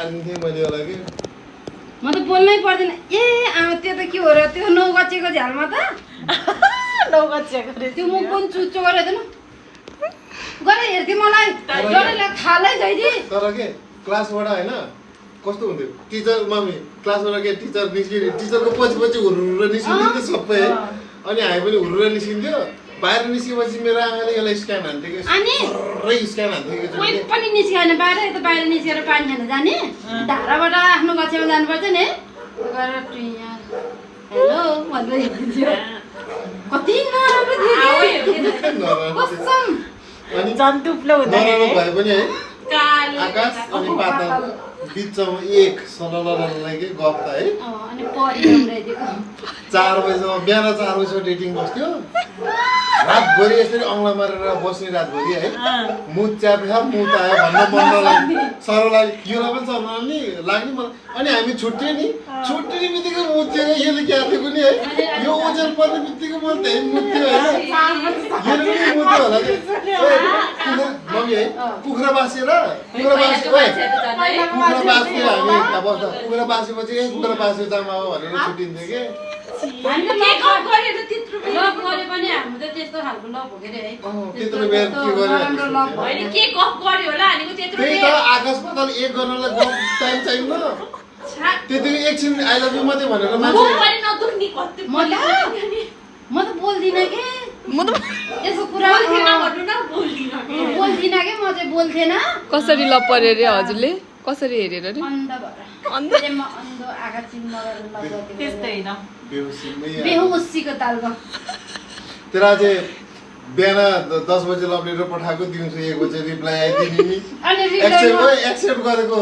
पारिदिन्थेँ मैले होला कि म त बोल्नै पर्दैन ए त्यो त के हो र त्यो 9 गतेको झ्यालमा त 9 गतेको त्यो म पनि चुच्चो गरेर दिनु गरे हेर्थ्यो मलाई जसले थालै गइदि तर के क्लासबाट होइन कस्तो हुन्थ्यो टिचर मम्मी क्लासबाट के टिचर निस्किने टिचरको पछि हुर्रुर निस्किन्थ्यो सबै है अनि हामी पनि हुर्रुर निस्किन्थ्यो बाहिर निस्केपछि मेरो आमाले यसलाई स्क्यान हान्थ्यो कि अनि स्क्यान हान्थ्यो कि कोही पनि निस्किएन बाहिर यता बाहिर निस्केर पानी खान जाने धाराबाट आफ्नो गछेमा जानुपर्छ नि गएर यहाँ हेलो भन्दै हिँड्थ्यो कति नराम्रो थियो कसम अनि जन्तुप्लो हुँदाखेरि नराम्रो भए पनि है आकाश अनि पाताल बिचमा एक सललललाई के गफ त है अनि परि उडाइदिएको 4 बजेसम्म बिहान 4 बजेसम्म डेटिङ बस्थ्यो रातभरि यसरी औँला मारेर बस्ने रातभरि है मुख च्यापेछ मुख आयो भन्न मन नलाग्ने सरलाई योलाई पनि सर्न नि लाग्ने मलाई अनि हामी छुट्टियो नि छुट्टिने बित्तिकै मुथ्यो यसले क्याथे पनि है यो ओजन पर्ने बित्तिकै म त्यही मुथ्यो होइन यसले पनि मुथ्यो होला कि मम्मी है कुखुरा बासेर कुखुरा बास्यो हामी अब कुखुरा बासेपछि कुखुरा बास्यो जामा हो भनेर छुट्टिन्थ्यो कि लभ गरे पनि हामी त त्यस्तो खालको लभ हो के रे है त्यत्रो बेर के नराम्रो लभ गर्यो होइन के गफ गर्यो होला हानेको त्यत्रो त्यही त आकाश पाताल एक गर्नलाई गफ टाइम चाहिन्न त्यतिकै एकछिन आई लभ यु मात्रै भनेर मान्छे म त बोल्दिन के यसो कुरा बोल्दिन के म चाहिँ बोल्थेन कसरी लप पर्यो रे हजुरले कसरी हेरेर रे अन्ध भएर म अन्ध आँखा चिन्न गरेर लभ गर्थेँ त्यस्तै न बेहोसीको तालमा तेरा चाहिँ बिहान 10 बजे लभ लेटर पठाएको दिउँसो 1 बजे रिप्लाई आइदिने नि अनि एक्सेप्ट गरेको